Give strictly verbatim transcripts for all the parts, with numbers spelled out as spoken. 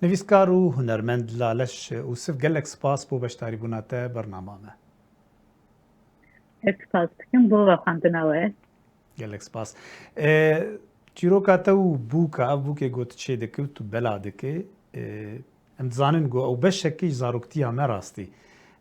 Nivîskar û hunermend Laleş Ûsif, gelek spas bo beşdarîbûna te bernama me. Ez spas dikim bo vexwendina we. Gelek spas. E, çîroka te û bûka, ev bûkê got çê dike û tu bela dike. E, em dizanin ku ew beşekî ji zaroktiya me rastî.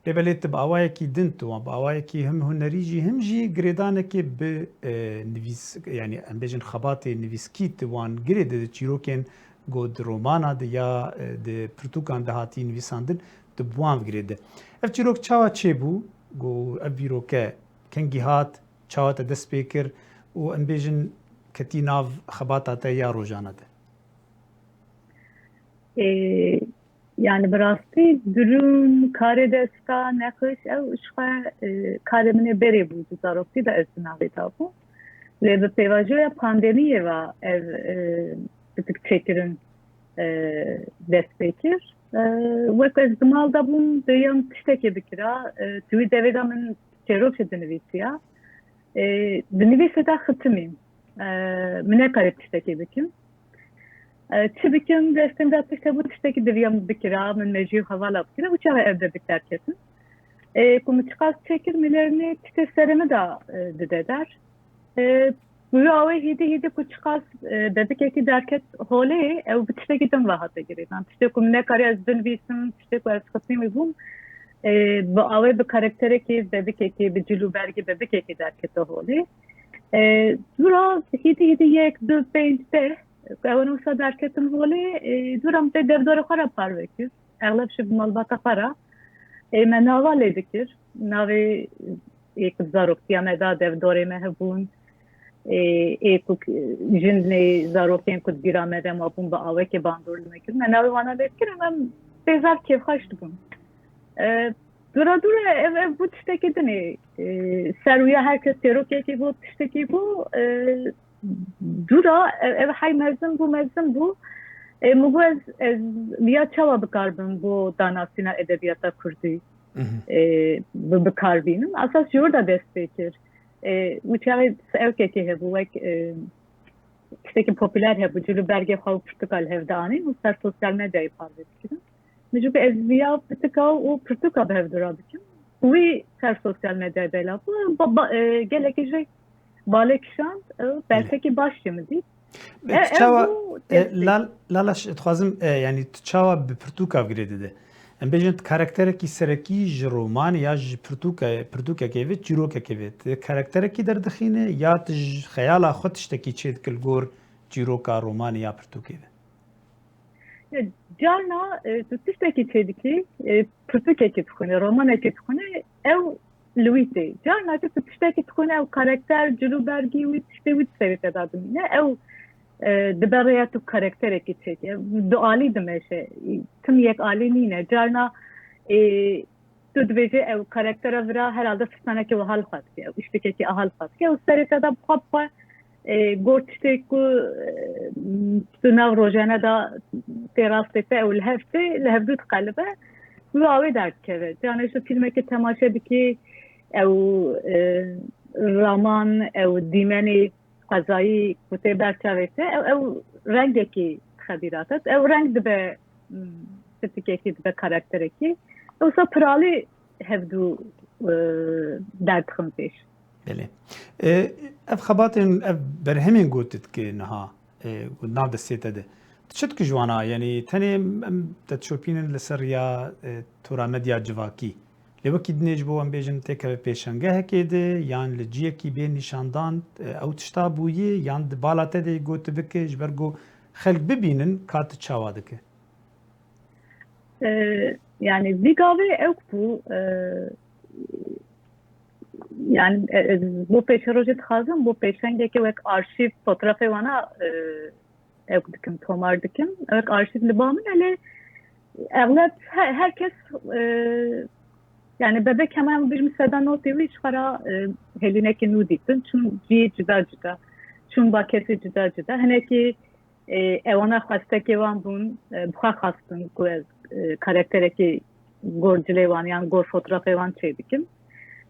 Lê belê tu bi awayekî din tu wan, bi awayekî him hunerî jî, him jî girêdanekê bi, e, nivîs-, yanî em bêjin xebatê nivîskî tu wan girê dide çîrokên ku di romana de ya, e, di pirtûkan de hatî nivîsandin, tu bi wan girê de. Ev çîrok çawa çêbû? Ku ev vîroke kengî hat, çawa te dest pê kir û em bêjin ketî nav xebata te ya rojane de? Ê, yani bi rastî durum, karê desta, nexiş, ew ji xwe, e, karê min ê berê bû, di zaroktî de ez di navê de bûm. Lê bi pêvajoya pandemiyê ve ev, e, pitik çêkirin, e, dest pê kir. E, wek ez di mal de bûm, dêyan tiştekê bikira, e, di wî devê de min çêrok jî dinivîsiya. E, di nivîsê de xitimîm. E, min nekarî tiştekê bikim. E, çi bikim, destê min de tişt hebû, tiştekî diviyam bikira, min mejiyê û hevala bikira û çawa ev debik derketin. E, ku min çiqas çêkir, min lêrnê tiştê serê min de, e, dide der. E, wî awê hîdî hîdî ku çiqas, e, bebikekî derket holê, ew bi tiştekî din ve hate girêdan. Tiştê ku min nekarî ez binivîsim, tiştê ku ez xitimî bûm, e, bi awê bi karakterekî bebikekî, bi cil û bergî bebikekî derkete holê. E, dûra hîdî hîdî yek, du, pênc, deh, ewan wisa derketin holê, e, dûra min tê devdorê xwe re parve kir. Exleb şi bi malbata xwe re. E, me nava lê dikir. Navê ê ku zaroktiya me da devdorê me hebûn. Ê, ê ku k-, jin nê zarokên ku di bîra me de mabûn bi awekê bandor li me kir. Me navê wana lê dikir, em pê zaf kêfxweş dibûn. E, dûra dûra ev, ev bû tiştekî dinê. E, ser wîya her kes çêrokekî bû, tiştekî bû. E, dûra ev, ev hey mezin bû, mezin bû. E, min got ez, ez viya çawa bikarbim bo danasîna edebiyata kurdî. Mhm. E, bi, bikar bînim. Esas ji wir de dest pê kir. E, û çaxê ewkekê hebû, wek, e, tiştekî popüler hebû, cil û bergê xwe û pirtûka li hev de anîn û ser sosyal medyayê parve dikirin. Min jî got ez viya pitika û pirtûka bi hev dûra bikim. Wî ser sosyal medyayê belav bû. Ba, ba, e, gelekî jî balê kişand, e, bersekî baş jî min dît. E, tu çawa, e, Lal-, Lalaş, dixwazim, e, yanî tu çawa bi pirtûka girê dide? Em bêjin tu karakterekî serekî ji romanê ya ji pirtûke-, pirtûkekê ve, çîrokekê ve. Tu karakterekî derdixîne ya tu ji xeyala xwe tiştekî çêdike li gor çîroka romanê ya pirtûkê ve? Carna, e, tu tiştekî çêdikî, e, pirtûkekî dixwîne, romanekî dixwîne, ew li wî tê. Carna tu tiştekî dixwîne, ew karakter, cil û bergî wî, tiştê wî di serê te de dimîne. Ew, e, dibe rêya tu karakterekî çêke. Dualî dimeşe. Tim yek alî nîne. Carna, e, tu dibêje ew karaktera vira herhalde stranekê wiha li xwe dike, ew îşlikekî aha li xwe dike. Ew serê te de bi xwe bi xwe, e, gor tiştê ku, e, tu nav rojane de tê rastê te ew li hev tê, li hevdû diqelibe, wî awê derdikeve. Carna ji fîlmekê temaşe dikî, ew, e, raman, ew dîmenê xwezayî ku tê ber çavê te, ew, ew rengekî dixe bîra te. Ew reng dibe, mm, pitikekî, dibe karakterekî. Wisa piralî hevdû, e, derdixin pêş. Belê. E, ev xebatên, ev berhemên ku tu dikî niha, e, ku nav destê te de. Tu çi dikî ji wana? Yanî tenê em, em te dişopînin li ser riya, e, tora medya civakî. Lê wekî dinê ji bo em bêjin têkeve pêşengehekê de yan li ciyekî bê nîşandan, e, ew tişta bûyî yan di bala te de got tu bike ji ber ku xelk bibînin ka tu çawa dike? E, yani vî gavê ew bû, e, yani, e, ez bo pêşerojê dixwazim, bo pêşengekê wek arşîv, fotoğrafê wana, e, ew dikim, tomar dikim. Wek arşîv li ba min e, lê exleb he-, her kes, e, yani bebek hemen bir seda notê wî ji xwe re, e, hêlînekê nû dîtin. Çûn cihê cida cida, çûn ba kesê cida cida. Hinekî, e, ewana xwestekê wan bûn, e, bi xwe xwestin ku ez, e, karakterekî gor cilê wan yan gor fotoğrafê wan çê dikim.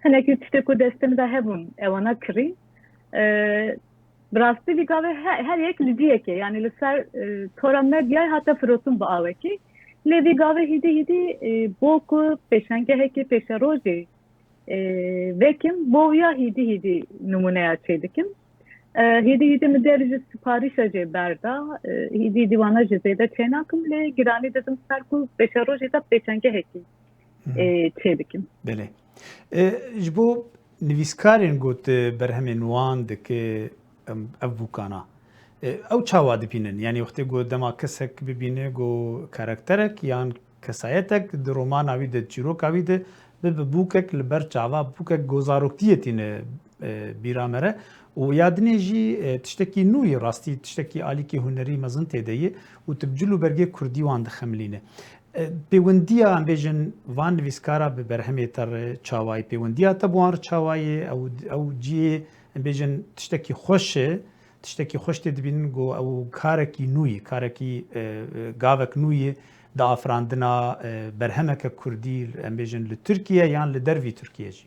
Hinekî tiştê ku destê min de hebûn, ewana kirî. E, bi rastî vî gavê he-, her yek li ciyekê, yanî li ser, e, tora medyayê hate firotin bi awekî. Lê vî gavê hîdî hîdî, e, bo ku pêşengehekî pêşerojê, e, vekim, bo wiya hîdî hîdî nimûneya çêdikim. E, hîdî hîdî min dev ji siparîşa jê berda, e, hîdî hîdî wana jî zêde çênakim, lê giranî didim ser ku pêşerojê de pêşengehekî, Hı hı. e, çêdikim. Belê. E, ji bo nivîskarên ku tu berhemên wan dike, em, ev bûkana, e, ew çawa dibînin? Yanî wextê ku dema kesek bibîne ku karakterek yan kesayetek di romana wî de, di çîroka wî de bibe bûkek li ber çava, bûkek ku zaroktiyê tîne, e, bîra me re û ya dinê jî, e, tiştekî nû yê, rastî tiştekî alîkî hunerî mezin tê de ye û tu bi cil û bergê kurdî wan dixemilîne. E, pêwendiya, em bêjin, van nivîskara bi berhemê te re çawa ye? Pêwendiya te bi wan re çawa ye? Ew, ew cihê, em bêjin, tiştekî xweş e, tiştekî xweş tê dibînin ku ew karekî nû ye, karekî, e, e, gavek nû ye di afirandina, e, berhemeke kurdî, em bêjin, li Tirkiye yan li dervî Tirkiye jî?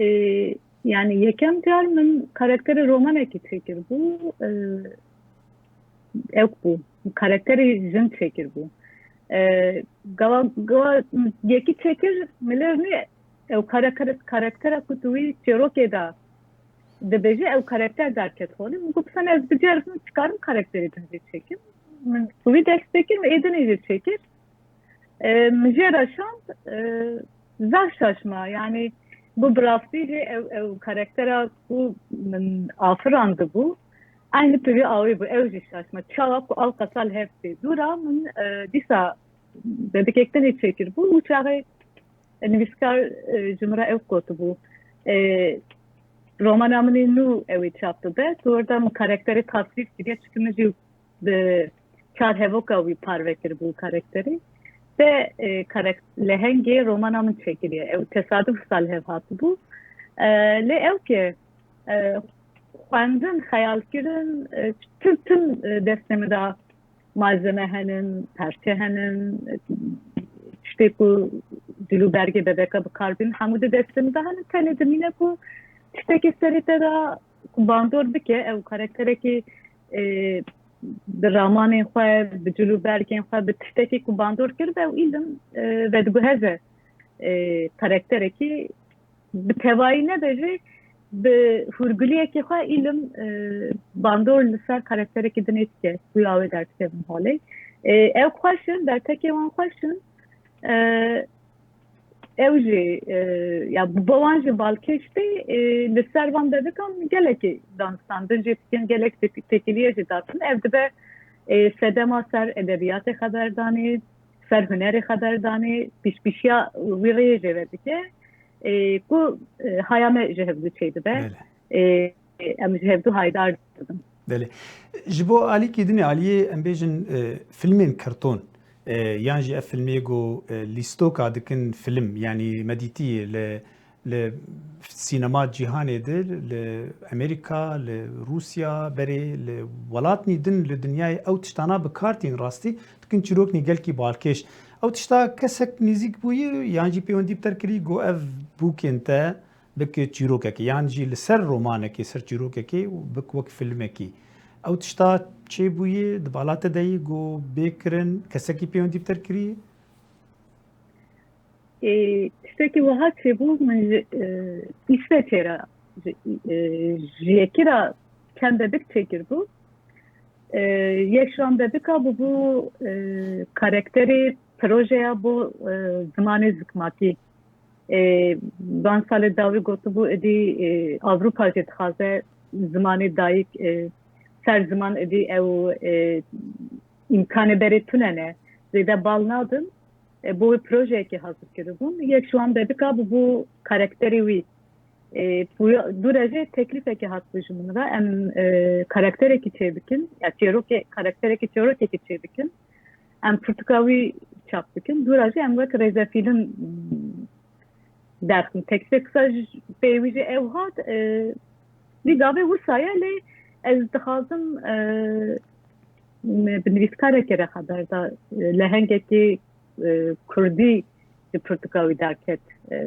E, yanî yekem car min karakterê romanekî çêkiribû, e, ewk bû. Karakterê jin çêkiribû. E, gava, gava yekî çêkir, milêr nî ew karakter-, karaktera ku tu wî çêrokê de dibêje, ew karakter derket holê. Min got, "Sen ez biceribim, çikarim karakterê din jê çêkim." Min wî dest pê kir, min ê dinê jê çêkir. E, min jê re şand, e, zaf şaş ma. Yanî, bû bi rastî jî ew, ew karaktera ku min afirandibû, eynî tu vî awê bû, ew jî şaş ma. Çawa ku ew qesa li hev tê. Dûra min, e, dîsa bebikek tenê çêkiribû û çaxê nivîskar, e, ji min re ew gotibû. E, romana min ê nû ew ê çap bibe. Tu orada min karakterê tasvîr kiriye, çikim min jî bi çar hevoka wî parve kiribû karakterê. Te, e, karak-, lehengê romana min çêkiriye. Ew tesaduf wisa li hev hatibû. E, lê ew ke, e, xwendin, xeyalkirin, e, tim, tim, e, destê min de malzeme henin, perçe henin, e, tiştê ku cil û bergê bebeka bi kar bînin, hemû di destê min de henin. Tenê dimîne ku tiştekê serê te de ku bandor bike, ew karakterekî, e, bi ramanên xwe, bi cil û bergên xwe, bi tiştekî ku bandor kiribe, ew îlim, e, vediguheze, e, karakterekî bi tevayî nebe jî bi hûrguliyekê xwe îlim, e, bandor li ser karakterekî dinê dike, xuya wê derdikevin holê. E, ew xweş in, bertekê wan xweş in. E, ew jî, e, ya bi wan jî balkêş tê, e, li ser van bebikan gelekî danûstandin jî dikin, gelek tê-, têkiliyê jî datin. Ev dibe, e, sedema ser edebiyatê xeberdanê, ser hunerê xeberdanê, pîşpîşiya wî rêyê jê vedike, e, ku, e, haya me ji hevdû çêdibe. Belê. E, em ji hevdû haydar dibin. Belê. Ji bo alîkî dinê, aliyê, em bêjin, e, filmên karton, e, yan jî ev filmê ku, e, lîstoka dikin film, yanî me dîtî li, li sînema cîhanê de, li Amerîka, li Rûsya, berê li welatnî din li dinyayê ew tiştana bi kar tîn rastî, dikin çîroknî gelkî balkêş. Ew tişta kesek nêzîk bûye, yan jî pêwendî bi te re kirî, ku ev bûkên te bik çîrokekê, yan jî li ser romanekê, ser çîrokekê û bik wek filmekî. Ew tişta çêbûye, di bala te de yî ku bê kirin, kesekî pêwendî bi te re kirî? Ê, tiştekî wiha çêbû, min ji, e, Îsveçê re, ji, e, ji yekî re çend bebik çêkiribû. E, yek ji wan bebika bûbû, e, karakterê projeya bo, e, zimanê zikmakî. E, van salê dawî gotibû, êdî, e, Ewropa jî dixwaze zimanê dayik, e, ser ziman êdî ew, e, îmkanê berê tune ne, zêde bal nadin. E, bo wê projeyekê hazir kiribûn. Yek ji wan bebika bûbû karakterê wî. E, puya-, dû re jê teklîfekê hatibû ji min re. Em, e, karakterekî çêbikin, ya çêrokê, karakterekî çêrokekî çêbikin. Em pirtûka wî çap bikin. Dû re jî em wek rêzefîlim, mm, derxin. Teklîfê kisa ji pê wî jî ew hat, e, vî gavê wisa ye, lê ez dixwazim, e, me bi nivîskarekê re xeber da, e, lehengekî, e, kurdî ji pirtûka wî derket. E,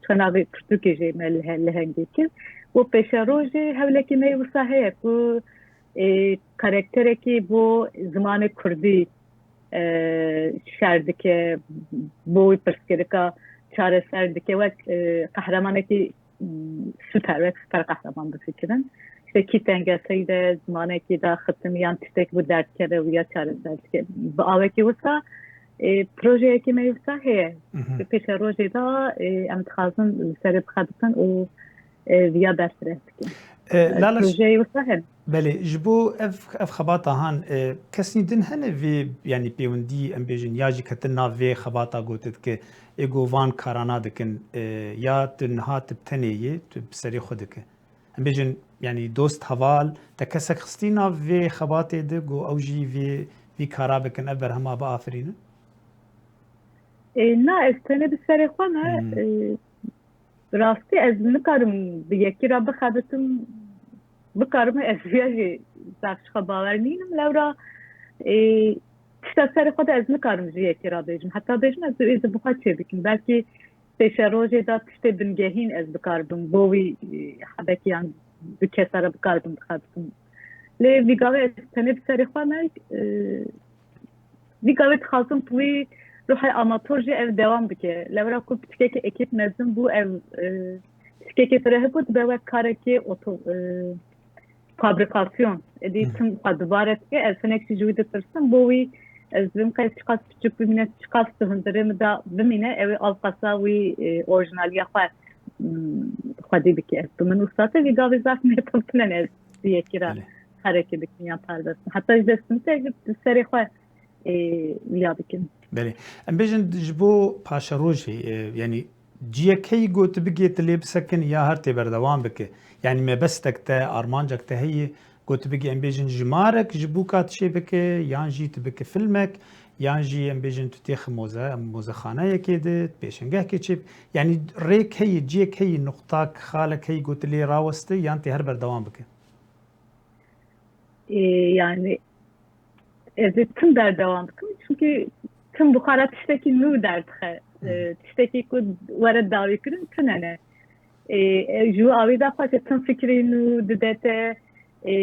çi navê pirtûkê jê me lihe-, lehengê kir. Bo pêşerojê hewlekî me wisa heye ku, e, karakterekî bo zimanê kurdî, e, şer dike, bo wî pirsgirêka çareser dike, wek, e, qehremanekî, m, super, wek super qehreman bifikirin. İşte kî tengeseyî de, zimanekî de xitim yan tiştek bo derdkeve û ya çareser dike. Bi awekî wisa, e, projeyekî me wisa heye. Mhm. Pêşerojê de, e, em dixwazin li serê bixebitin û, e, viya berfireh bikin. E, E, Lala, projeyê wisa hene. Belê, ji bo ev, ev xebata han, e, kesî din hene vê, yanî pêwendî, em bêjin, ya jî ketin nav vê xebata gotit ki ê go van karana dikin, e, ya tu niha tu bi tenê yê, tu bi serê xwe dike? Em bêjin, yanî dost, heval, te kesek xistî nav vê xebatê de, go ew jî vê, vî kara bikin, ev berhema biafirînin? E, na, ez tenê bi serê xwe me. Hmm. E, rastî ez nikarim bi yekî re bixebitim, bikarim ez viya jî zaf ji xwe bawer nînim, lewra, e, tişta serê xwe de ez nikarim ji yekî re bêjim. Heta bêjim ez ê di bi xwe çêbikim. Belkî pêşerojê de tiştê bingehîn ez bikaribim, bo wî, e, hebekî yan du kesa re bikaribim bixebitim. Lê vî gavê ez tenê bi serê xwe me, e, vî gavê dixwazim wî ruhê amator jî ev dewam bike. Lewra ku piçkekê ekîp mezin bû, ev, e, piçkekê fireh bû, dibe wek karekê oto, e, fabrikasyon. Êdî Hı. tim xwe dubare dike. Ez hinek jî ji wî ditirsim. Bo wî ez dibim qey çiqas piçûk bimîne, çiqas di hundirê min de bimîne, ew ê ew qasa wî, e, orijinaliya xwe, m, xwedî bike. Bi min wisa te vî gavê zaf mêtin tune ne ez bi yekî re Belê. herekê bikim yan parve bikim. Heta ji destê min te jî bi serê xwe, e, viya bikim. Belê. Em bêjin ji bo paşerojê, e, yanî ciyekeyî got bigê tu lê bisekin ya her tê berdewam bike. Yanî mebestek te, armancek te heye, got bigê, em bêjin jimarek ji bûka tu çê bike, yan jî tu bike filmek, yan jî em bêjin tu têxi moze, mozexaneyekê de, pêşengehkê çê bike. Yanî rêk heye, ciyek heye, nuqtak, xalek heye, got lê raweste, yan tê her berdewam bike? E, yani ez ê tim berdewam bikim. Çünkü tim bi xwe re tiştekî nû derdixe. E, Hı. tiştekî ku were dawîkirin tune ne. E, e, ji wî awî de xwe tim fikrê nû dide te, e,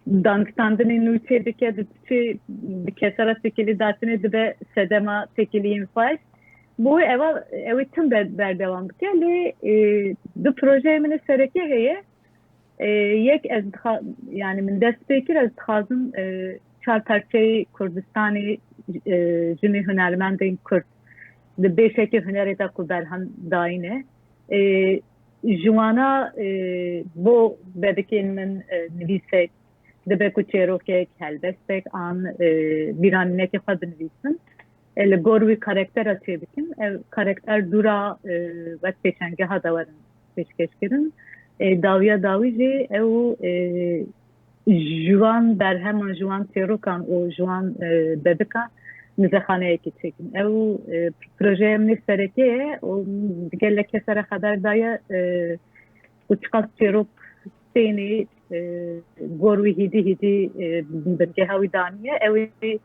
danûstandinê nû çê dike, diçe bi kesa re têkilî datinê dibe sedema têkiliyên xweş. Bo wê eva, ew ê tim be-, berdewam bike. Lê, e, du projeyê min ê sereke heye. E, yek ez dixa-, yani min dest pê kir, ez dixwazim, e, çar perçeyê Kurdistanê, e, jinê hunermendên Kurd di bêşekê hunerê de ku berhem dayîne. E, ji wana, e, bo bebikên min, e, nivîsek, dibe ku çêrokek, helbestek an, e, bîranînekê xwe binivîsin. E, li gor wî karaktera çêbikin. Ev karakter dûra, e, wek pêşengeha de werin pêşkêşkirin. E, dawiya dawî jî ew, e, ji wan berheman, ji wan çêrokan û ji wan, e, bebikan muzexaneyekê çêkin. Ew, e, projeya min ê sereke ye û gelek kese re xeber daye, e, û çiqas çêrok tênê, e, gor wî hîdî hîdî, e, bingeha wî daniye. Ew ê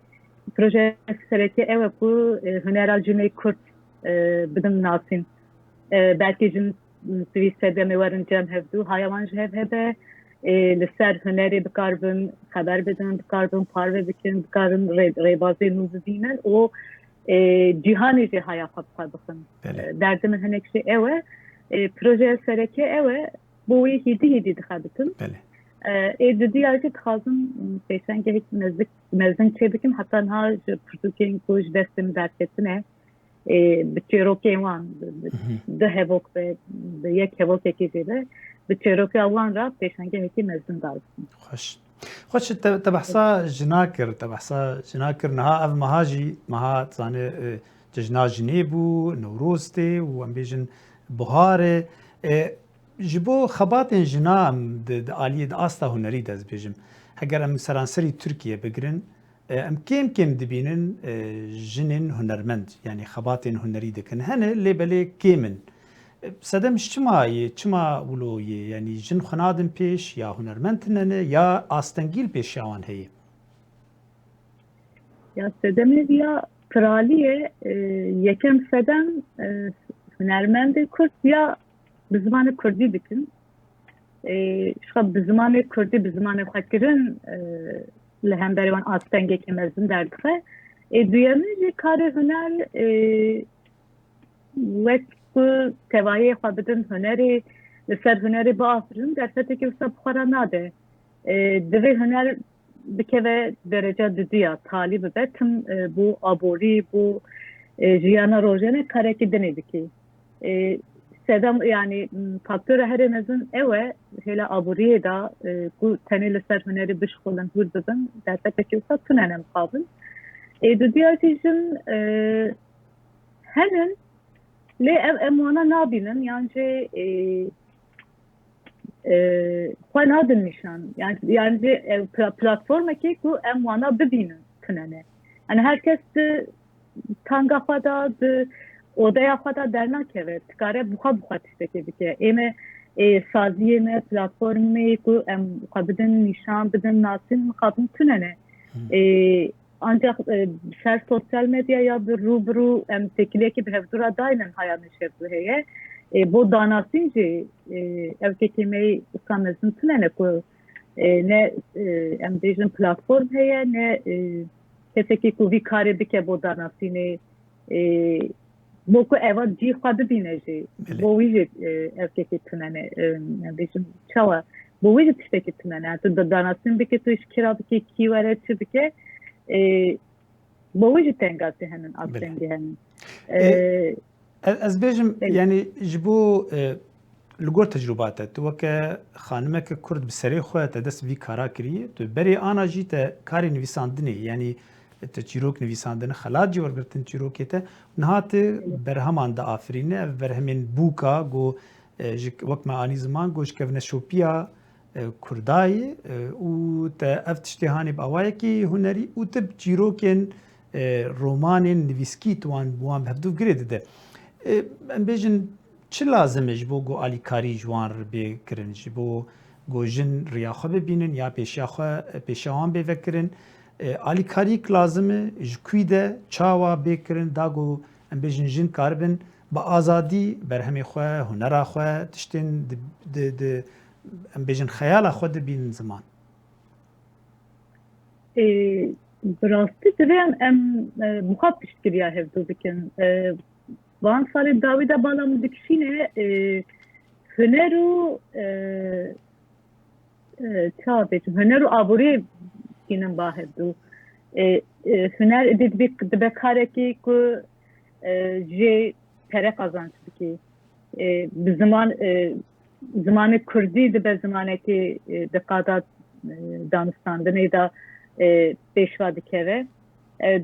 proje sereke ew e ku, e, hunera jinê Kurd, e, bidin nasîn. E, belkî jin sivî sedemê werin cem hevdû, haya wan ji hev hebe, e, li ser hunerê bikaribin xeber bidin, bikaribin parve bikin, bikarin rê-, rêbazê nû bibînin û, e, cîhanê jî haya xwe bi xwe bixin. Belê. E, derdê min hinek jî ew e. E, projeya sereke ew e. Bo wî hîdî hîdî dixebitim. Belê. E, ê didiya jî dixwazim pêşengehek mezin, mezin çê bikim. Heta niha ji pirtûkên ku ji destê min derketine, e, bi çêrokên wan, bi, bi Mhm. du hevok be, bi yek hevokekê jê be, bi çêroka wan re pêşengehekî mezin dar bikim. Xweş. Xweş, te, te behsa jina kir, te behsa jina kir. Niha ev meha jî, meha, zanê, e, cejna jinê bû, Newroz tê û em bêjin buhar e. E, ji bo xebatên jina em di, di aliyê, di asta hunerî de ez bêjim. Heger em seranserî Tirkiye bigirin, e, em kêm kêm dibînin, e, jinên hunermend, yanî xebatên hunerî dikin. Hene, lê belê kêm in. E, sedem ji çima yê, çima wilo yê? Yanî jin xwe nadin pêş, ya hunermend tune ne, ya astengî li pêşiya wan heye? Ya sedemê ya piralî ye, e, yekem sedem, e, hunermendê Kurd ya bi zimanê Kurdî dikin. e, ji xwe bi zimanê kurdî, bi zimanê xwe kirin, e, li hemberî wan astengekî mezin derdixe. Ê duyemîn jî karê huner, e, wek ku tevahiyê xwe bidin hunerê, li ser hunerê biafirin, derfetekî wisa bi xwe re nade. E, divê huner bikeve dereca dudiya, talî bibe, tim, e, bo aborî, bo, e, jiyana rojane karekî dinê dikî. E, sedem, yanî, m, faktora herê mezin ew e, hêla aboriyê de, e, ku tenê li ser hunerê bişxulin, hûr bibin, derfetekî wisa tune ne mixabin. Ê dudiya jî jin, e, henin, lê ev em wana nabînin, yan jî, e, e, xwe nadin nîşan. Yan, yan jî ev pla-, platformekê ku em wana bibînin tune ne. Yani her kes di tanga xwe de, di odeya xwe de dernakeve, dikare bi xwe bi xwe tiştekê bike. Ê me, ê, saziyê me, platformê ku em xwe bidin, nîşan bidin, nasîn, mixabin tune ne. Ê, ancak, e, ser sosyal medya ya bi rû bi rû em têkiliyekî bi hevdû re daynin haya me şevdû heye. E, bo danasîn jî, e, ev kekê me wisa mezin tune ne ku, e, ne, e, em bêjin platform heye, ne, e, kesekî ku vî karê bike bo danasînê, e, bo ku eva cî xwe bibîne jî. Belê. Bo wî jî, e, ev kekê tune ne, e, em bêjin çawa? Bo wî jî tiştekî tune ne. Tu da-, danasîn bike, tu ji kira bike, kî were, çi bike, e, bo wî jî tengasî henin, Belê. astengî henin. E, E, ez, ez bêjim, Belê. yani ji bo, e, li gor tecrûba te, tu weke xanimeke Kurd bi serê xwe te dest vî kara kiriye, tu berê ana jî te karê nivîsandinê, yanî te çîrok nivîsandine, xelat jî wergirtin çîrokê te, niha tu Belê. berheman diafirîne, ev berhemên bûka, ku, e, ji, wek me anî ziman, ku ji kevneşopiya, e, Kurdayê, e, û te ev tiştê hanê bi awayekî hunerî û te bi çîrokên, e, romanên nivîskî tu wan, wan bi hevdû girê dide. E, em bêjin, çi lazim e ji bo ku alîkarî ji wan re bê kirin, ji bo ku jin riya xwe bibînin ya pêşiya xwe, pêşiya wan bê vekirin? E, alîkariyek lazim e, ji kwî de, çawa bê kirin, da ku em bêjin jin karibin bi azadî berhemê xwe, hunera xwe, tiştên di, di, di, em bêjin xeyala xwe dibînin ziman? Ê, bi rastî divê em, em, e, bi xwe piştgiriya hevdû bikin. E, van salê dawî de bala min dikişîne, e, huner û, e, e, çawa bêjim, huner û aboriyê tînin ba hevdû. E, e, huner êdî dibe, dibe karekî ku, e, jê pere qazanç bikî. E, bi ziman, e, zimanê kurdî dibe zimanekî, e, di qada, e, danûstandinê de, e, pêşva dikeve. E,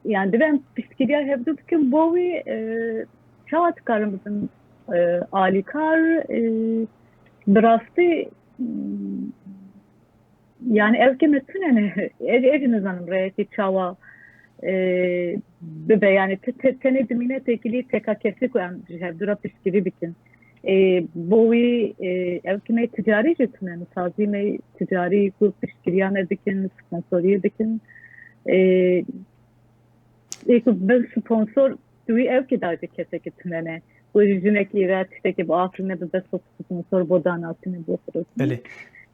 yani divê em piştgiriya hevdû bikin bo wî, e, çawa dikarin bibin, e, alîkar, e, bi rastî, m, yani ev keme tune ne, ez, ez nizanim reyekî çawa, e, bibe, yani te, te, tenê dimîne têkilî teka kesî ku em ji hevdû re piştgirî bikin. E, bo wî, e, ev keme ticarî jî tune ne, sazî me ticarî ku piştgiriya me bikin, sponsoriyê bikin. E, ê ku bin sponsor, tu wî ew kê da ji kesekî tune ne. Wê ji jinekî re tiştekî biafirîne, bibe sponsor bo danasînê, bo firotinê. Belê. Ê,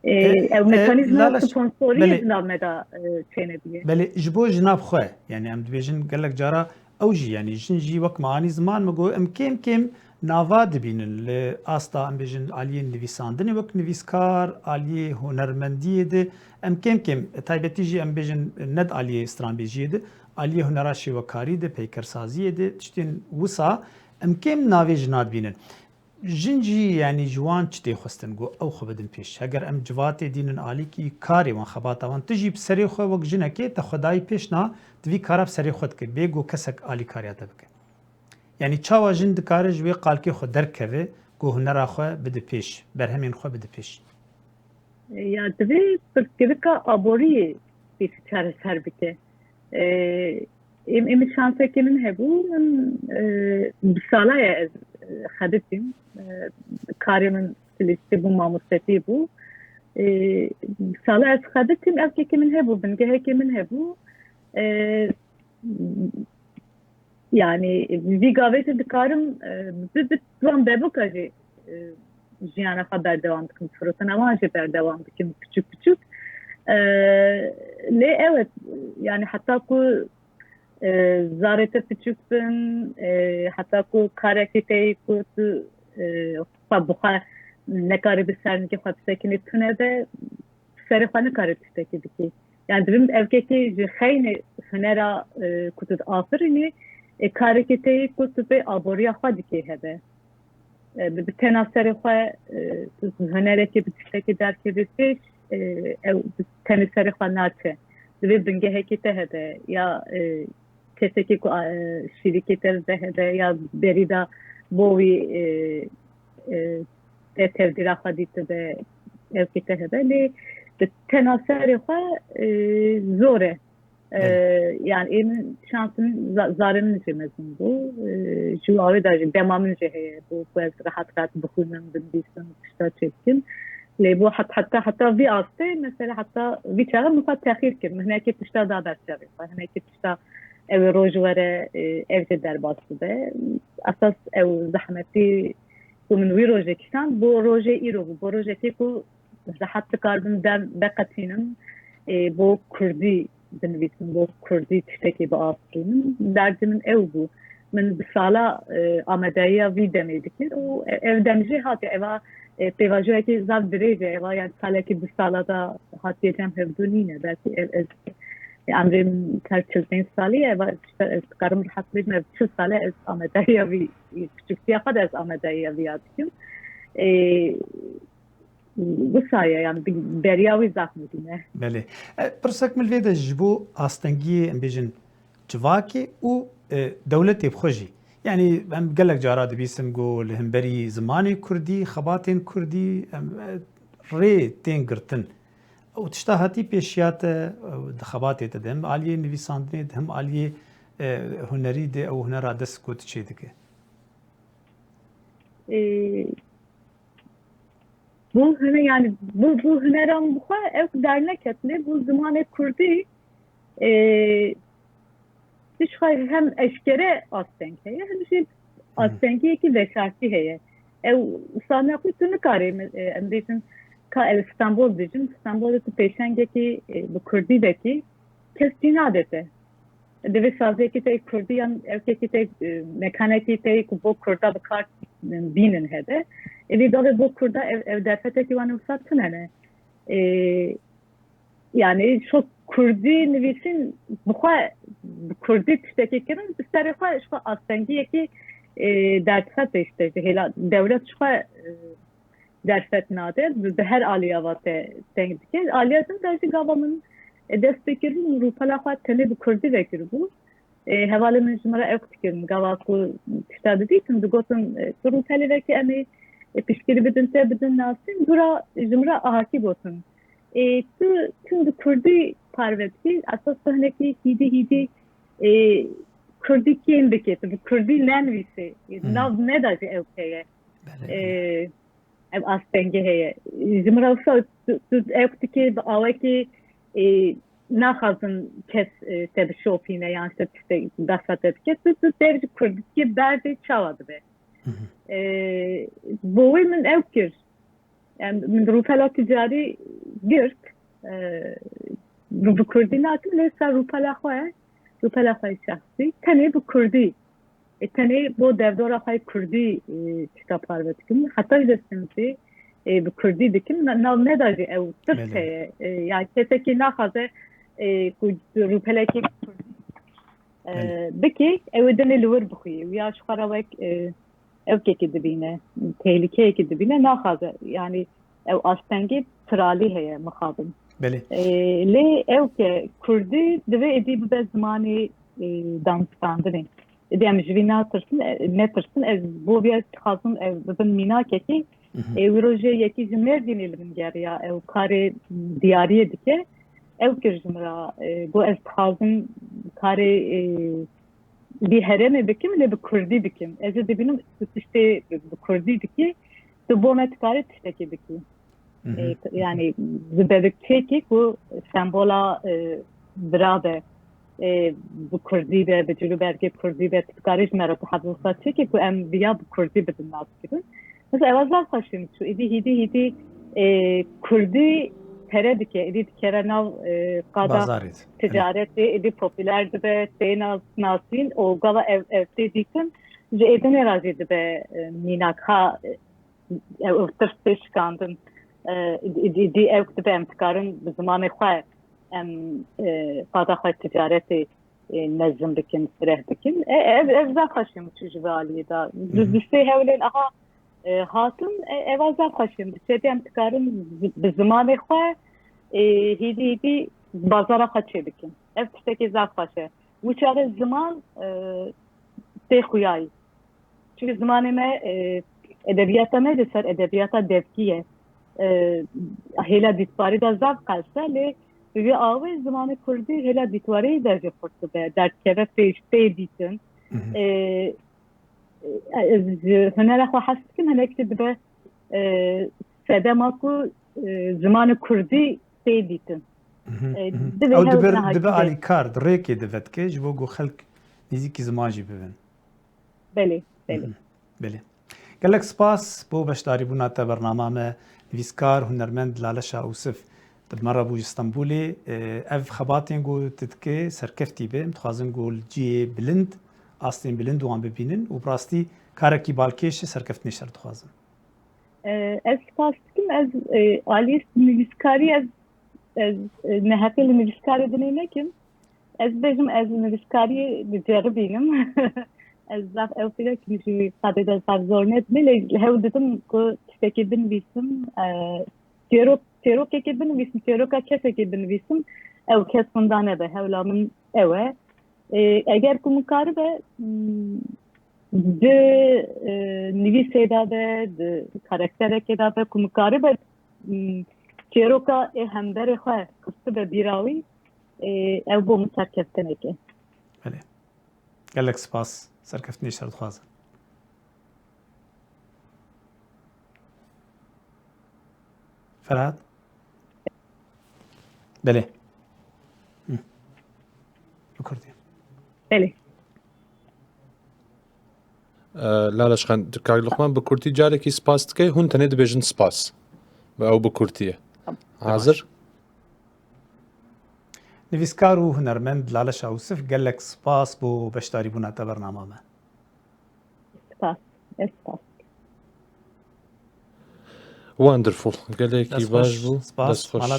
E, ew e, mekanîzma Lala, sponsoriyê belê. di nav me de, e, çênediye. Belê, ji bo jina bi xwe, yani em dibêjin gelek cara ew jî, yani jin jî wek me anî ziman, me got, em kêm kêm nava dibînin li asta, em bêjin, aliyên nivîsandinê wek nivîskar, aliyê hunermendiyê de, em kêm kêm, taybetî jî em bêjin, ne di aliyê stranbêjiyê de, aliyê hunera şêwekarî de, peykersaziyê de, tiştên wisa em kêm navê jina dibînin. Jin jî, yanî ji wan çi tê xwestin ku ew xwe bidin pêş? Heger em civatê dînin alîkî karê wan, xebata wan, tu jî bi serê xwe wek jinekê te xwe dayî pêş na, tu vî kara bi serê xwe dikir, bê ku kesek alîkariya te bike. Yanî çawa jin dikare ji wê qalkê xwe derkeve ku hunera xwe bide pêş, berhemên xwe bide pêş? Ya divê pirsgirêka aboriyê pêşî çareser bike. E, em, em şansekê min hebû, min, e, bi sala ye ez, e, xebitîm. E, karê min stilîstî bû, mamostetî bû. E, bi sala ez xebitîm, evkekê min hebû, bingehekê min hebû. E, Yani vî gavê jî dikarim, e, bi, bi wan bevoka jî, e, jiyana xwe berdewam dikim, firotina wan jî berdewam dikim, piçûk piçûk. E, lê ew e, yani heta ku, e, zarê te piçûk bin, e, heta ku karekî te yî ku tu, e, xwe bi xwe nekarî bi ser nikê xwe bisekinî tune be, serê xwe nikarî tiştekî bikî. Yani divê evkekî ji xeynê hunera, e, ku tu diafirînî, e, karekî te yî ku tu pê aboriya xwe dikê hebe. E, bi, bi tena serê xwe, e, tu hunerekê bi tiştekî derkevî pêş, e, ew bi tenê serê xwe naçe. Divê bingehekî te hebe ya, e, kesekî ku, e, şîrîkê te ve hebe ya berî de bo wî, e, e, te tevdîra xwe dîtibe, evkê te hebe. Lê bi tena serê xwe, e, zor e. E, Belê. Yani ê min şansım za-, zarê min jî mezin bû. E, ji awê de jî dema min jî heye bû ku ez rehat rehat bixwînim, binivîsim, tişta çêbikim. Lê bû het-, heta, heta vî astê, mesela heta vî çaxê min xwe texîr kir. Min hinekî tişta da ber çavê xwe. Hinekî tişta ew ê roj were, e, ev jê derbas bibe. Esas ew zehmetî ku min wî rojê kişand, bo rojê îro bû. Bo rojekê ku rehet dikaribim dem veqetînim, e, bo kurdî binivîsim, bo kurdî tiştekî biafirînim. Derdê min ew bû. Min bi sala, e, amadeyiya vî demê dikir û e-, ev dem jê hatiye. Eva, e, pêvajoyekî zaf dirêj e. Eva, yani salekî du sala da hatiye cem hevdû nîne. Belkî ev, ez, e, emrê min ser çil pênc salî ye. Eva, ez dikarim rehet bêjim, ev çil sal e ez amadeyiya vî, piçûktiya xwe de ez amadeyiya vî ya dikim. E, Wisa ye, yani bi-, beriya wî zaf mezin e. Belê. E, pirsek min li vê de ji bo astengiyê, em bêjin, civakê û, e, dewletê bi xwe jî. Yani em gelek cara dibîsim ku li hemberî zimanê kurdî, xebatên kurdî, em, e, rê tên girtin. Û tişta hatî pêşiya te, e, di xebatê te de, hem aliyê nivîsandinê de, hem aliyê, e, hunerî de, ew hunera dest ku tu çê dike? E, Bo hune-, yani bo, bo huneran bi xwe ew derneketine, bo zimanê kurdî, e, tişt xwe hem eşkere asteng heye, hem jî astengiyekî veşartî heye. Ew sahne xwe tu nikarî, e, em bêjin, ka ez Stenbol dijim, Stenbolê tu pêşengekî, e, bi kurdî vekî, kes cî nade te. Divê saziyekî te kurdî yan evkekî te, e, mekanekî te ku bo kurda bi kar, e, bînin hebe. Ê vî gavê bo kurda ev, ev derfetekî wan wisa tune ne. E, yani şo kurdî nivîsîn bi xwe, bi kurdî tiştekî kirin, bi serê xwe ji xwe astengiyekî, e, derdixe pêş te ji hêla dewlet ji xwe, e, derfet nade, bi, bi her aliya va te teng dike. Aliya din de jî gava min, e, dest pê kiribû, min rûpela xwe tenê bi kurdî vekiribû. E, hevalê min ji min re ew dikirin, gava ku tişta didîtin, digotin, e, tu rûpelê vekî em ê, e, piştgirî bidin te, bidin nasîn. Dûra ji min re ahakî gotin. E, tu tim bi kurdî parve dikî, esas tu hinekî hîdî hîdî, e, kurdî kêm bike, tu bi kurdî nenivîsê. E, Hmm. nav neda jî ew heye. Belê, E, belê. Ev astengî heye. Ji min re wisa tu, tu ew dikê bi awekî, e, naxwazin kes, e, te bişopîne yan işte tiştek behsa te bike. Tu, tu dev ji kurdî dikê berdê çawa dibe? Hı hı. E, bo wê min ew kir. Em, min rûpela ticarî girt. E, bi, bi kurdî nakim, lê ser rûpela xwe, rûpela xwe şexsî, tenê bi kurdî. E, tenê bo derdora xwe kurdî, e, tişta parve dikim. Heta ji destê min jî, e, bi kurdî dikim. Na-, nav neda jî ew tirs Belê. heye. E, ya kesekî naxwaze, e, ku rûpelekê kurdî, e, Belê. bikê, ew ê dinê li wir bixwî. Û ya ji xwe re wek, e, evkekî dibîne, tehlîkeyekî dibîne, naxwaze. Yani ew astengê piralî heye mixabin. Belê. E, lê ew ke kurdî divê êdî bibe zimanê, e, danûstandinê. Êdî em ji vî natirsin, e, netirsin. Ez bo vî dixwazim ev bibin mînakekî. Mhm. E, wî rojê yekî ji Mêrdînê li min geriya, ew karê diyariyê dike. Ew kir ji min re, e, got ez dixwazim karê, e, vî herêmê bikim, lê bi kurdî bikim. Ez ê dibînim tu tiştê bi, bi kurdî dikî, tu bo me dikarî tiştekî bikî. Mhm. E, yani ji bebekçiyekî ku sembola, e, bira be, e, bi kurdî be, bi cilûbergê kurdî be, tu dikarî ji me re bihevdisa çêkî ku em viya bi kurdî bidin naskirin. Mesela ewa zaf xweşî min çû. Êdî hîdî hîdî e, kurdî pere dike. Êdî dikeve nav e, qada ticaretê, êdî popüler dibe, tê nas-, nasîn û gava ev, ev tê dîtin ji êdinê re jî dibe e, mînak. Ha e, ew, ew tirs tê şikandin. E, êdî, êdî ew dibe em dikarin bi zimanê xwe em e, qada xwe ticaretê e, mezin bikin, fireh bikin. E, ev, ev zaf xweşî min çû ji vê aliyê de. Di, di sê hewlên aha e, hatin, e, eva zaf xweşî min. Bi çêdê em dikarin zi-, bi zimanê xwe e, hîdî hîdî bazara xwe çê bikin. Ev tiştekî zaf xweş e. Wî çaxê ziman e, tê xuyayî. Çünkü zimanê me, e, edebiyata me de ser edebiyata devkî ye. E, hêla dîtbarî de zaf qels e, lê bi vî awê zimanê kurdî hêla dîtbarî de jî xurt dibe, derdikeve pêş, tê dîtin. E, e, ez ji hunera xwe hes dikim, hinek jî dibe, e, sedema ku, e, zimanê kurdî tê dîtin. E, divê Ew hewl dibe, niha dibe kî bê. Alîkar, di rêkê dive dike, ji bo ku xelk nêzîkî ziman jî bibin. Belê, belê. Belê. Gelek spas bo beşdarîbûna te bernama me. Nivîskar, hunermend Laleşa Ûsif. Di me re bû ji Stenbolê. E, ev xebatên ku tu dikê serkeftî be. Em dixwazin ku li cihê bilind, astên bilind wan bibînin û bi rastî karekî balkêş e, serkeftinê şer dixwazin. E, ez spas dikim. Ez, e, alî nivîskarî ez, ez, e, neheqî li nivîskarê dinê nekim. Ez bêjim, ez nivîskariyê diceribînim. Ez zaf ew pîrek jî qadê de zaf zor nedimê, lê hewl didim ku tiştekî binivîsim. E, çêrok, çêrokekê binivîsim, çêroka kesekê binivîsim. Ew kes winda nebe, hewla min ew e. E, eger ku min karibe, m, di, e, nivîsê de be, di karakterekê de be, ku min karibe, m, çêroka ê hemberê xwe xistibe bîra wî, e, ew bo min serkeftinek e. Belê. Gelek spas. Serkeftinê şer dixwazin. Ferhat? Belê. Hı. Bi kurdî. Belê. E, Laleşxan, Kak Luqman, bi kurdî carekî spas dike, hûn tenê dibêjin spas. Ve ew bi kurdî ye. Tamam. Hazir? Nivîskar û hunermend Laleşa Ûsif, gelek spas bo beşdarîbûna te bernama me. Spas. Ez spas. Wonderful. Gelekî baş bû. Dest xweş. Spas. Mala